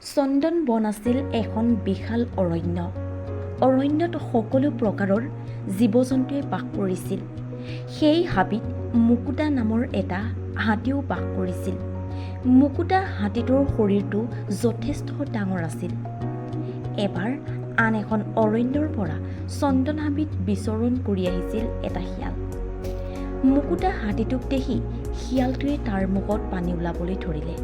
চন্দন বন আছিল এখন বিশাল অৰণ্য। অৰণ্যত সকলো প্ৰকাৰৰ জীৱ জন্তুৱে বাস কৰিছিল। সেই হাবিত মুকুতা নামৰ এটা হাতীও বাস কৰিছিল। মুকুতা হাতীটোৰ শৰীৰটো যথেষ্ট ডাঙৰ আছিল। এবাৰ আন এখন অৰণ্যৰ পৰা চন্দন হাবিত বিচৰণ কৰি আহিছিল এটা শিয়াল। মুকুতা হাতীটোক দেখি শিয়ালটোৱে তাৰ মুখত পানী ওলাবলৈ ধৰিলে।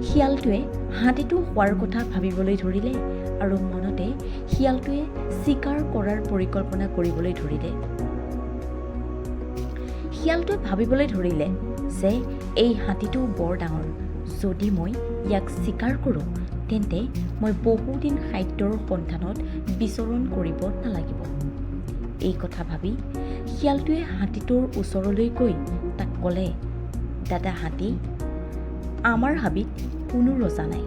শিয়ালটোৱে হাতীটো খোৱাৰ কথা ভাবিবলৈ ধৰিলে আৰু মনতে শিয়ালটোৱে চিকাৰ কৰাৰ পৰিকল্পনা কৰিবলৈ ধৰিলে। শিয়ালটোৱে ভাবিবলৈ ধৰিলে যে এই হাতীটো বৰ ডাঙৰ, যদি মই ইয়াক চিকাৰ কৰোঁ তেন্তে মই বহুদিন খাদ্যৰ সন্ধানত বিচৰণ কৰিব নালাগিব। এই কথা ভাবি শিয়ালটোৱে হাতীটোৰ ওচৰলৈ গৈ তাক ক'লে, "দাদা হাতী, আমাৰ হাবিত কোনো ৰজা নাই।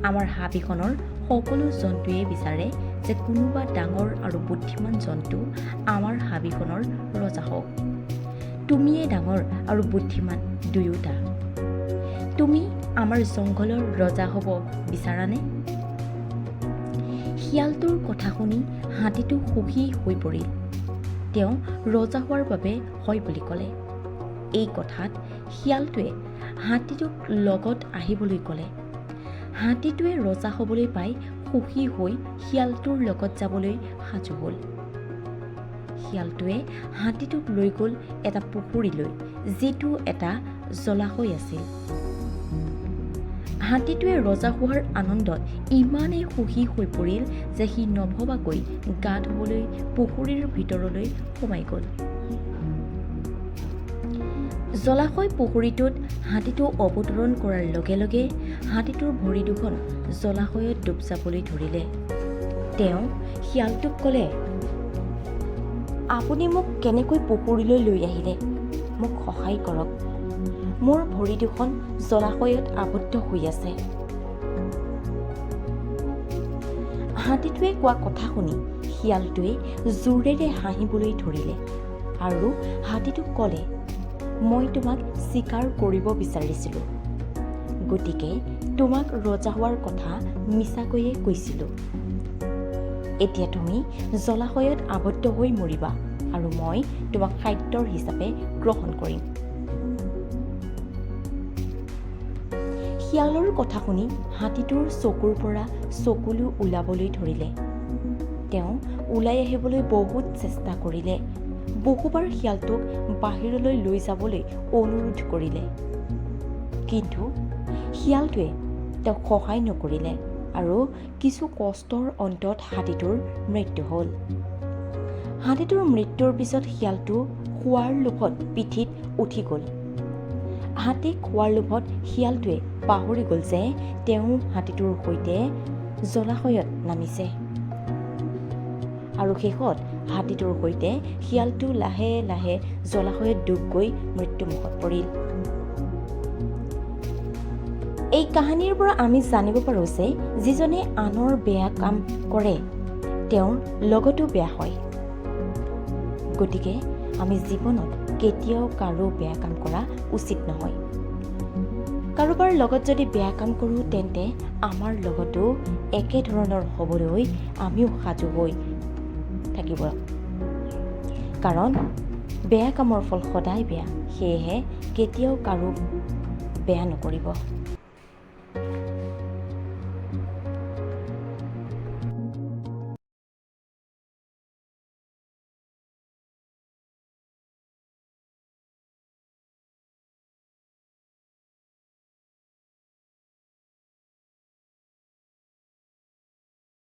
আমাৰ হাবিখনৰ সকলো জন্তুৱে বিচাৰে যে কোনোবা ডাঙৰ আৰু বুদ্ধিমান জন্তু আমাৰ হাবিখনৰ ৰজা হওক। তুমিয়ে ডাঙৰ আৰু বুদ্ধিমান দুয়োটা। তুমি আমাৰ জংঘলৰ ৰজা হ'ব বিচাৰানে?" শিয়ালটোৰ কথা শুনি হাতীটো সুখী হৈ পৰিল। তেওঁ ৰজা হোৱাৰ বাবে হয় বুলি ক'লে। এই কথাত শিয়ালটোৱে হাতীটোক লগত আহিবলৈ ক'লে। হাতীটোৱে ৰজা হ'বলৈ পাই সুখী হৈ শিয়ালটোৰ লগত যাবলৈ সাজু হ'ল। শিয়ালটোৱে হাতীটোক লৈ গ'ল এটা পুখুৰীলৈ, যিটো এটা জলাশয় আছিল। হাতীটোৱে ৰজা হোৱাৰ আনন্দত ইমানেই সুখী হৈ পৰিল যে সি নভবাকৈ গা ধুবলৈ পুখুৰীৰ ভিতৰলৈ সোমাই গ'ল। জলাশয় পুখুৰীটোত হাতীটো অৱতৰণ কৰাৰ লগে লগে হাতীটোৰ ভৰি দুখন জলাশয়ত ডুব যাবলৈ ধৰিলে। তেওঁ শিয়ালটোক ক'লে, "আপুনি মোক কেনেকৈ পুখুৰীলৈ লৈ আহিলে? মোক সহায় কৰক, মোৰ ভৰি দুখন জলাশয়ত আবদ্ধ হৈ আছে।" হাতীটোৱে কোৱা কথা শুনি শিয়ালটোৱে জোৰেৰে হাঁহিবলৈ ধৰিলে আৰু হাতীটোক ক'লে, "মই তোমাক চিকাৰ কৰিব বিচাৰিছিলোঁ, গতিকে তোমাক ৰজা হোৱাৰ কথা মিছাকৈয়ে কৈছিলোঁ। এতিয়া তুমি জলাশয়ত আবদ্ধ হৈ মৰিবা আৰু মই তোমাক খাদ্যৰ হিচাপে গ্ৰহণ কৰিম।" শিয়ালৰ কথা শুনি হাতীটোৰ চকুৰ পৰা চকুলো ওলাবলৈ ধৰিলে। তেওঁ ওলাই আহিবলৈ বহুত চেষ্টা কৰিলে, বহুবাৰ শিয়ালটোক বাহিৰলৈ লৈ যাবলৈ অনুৰোধ কৰিলে, কিন্তু শিয়ালটোৱে তেওঁক সহায় নকৰিলে আৰু কিছু কষ্টৰ অন্তত হাতীটোৰ মৃত্যু হ'ল। হাতীটোৰ মৃত্যুৰ পিছত শিয়ালটো খোৱাৰ লোভত পিঠিত উঠি গ'ল। হাতীক খোৱাৰ লোভত শিয়ালটোৱে পাহৰি গ'ল যে তেওঁ হাতীটোৰ সৈতে জলাশয়ত নামিছে আৰু শেষত হাতীটোৰ সৈতে শিয়ালটো লাহে লাহে জলাশয়ত ডুব গৈ মৃত্যুমুখত পৰিল। এই কাহিনীৰ পৰা আমি জানিব পাৰোঁ যে যিজনে আনৰ বেয়া কাম কৰে, তেওঁৰ লগতো বেয়া হয়। গতিকে আমি জীৱনত কেতিয়াও কাৰো বেয়া কাম কৰা উচিত নহয়। কাৰোবাৰ লগত যদি বেয়া কাম কৰোঁ, তেন্তে আমাৰ লগতো একেধৰণৰ হ'বলৈ আমিও সাজু হৈ থাকিব, কাৰণ বেয়া কামৰ ফল সদায় বেয়া। সেয়েহে কেতিয়াও কাৰো বেয়া নকৰিব।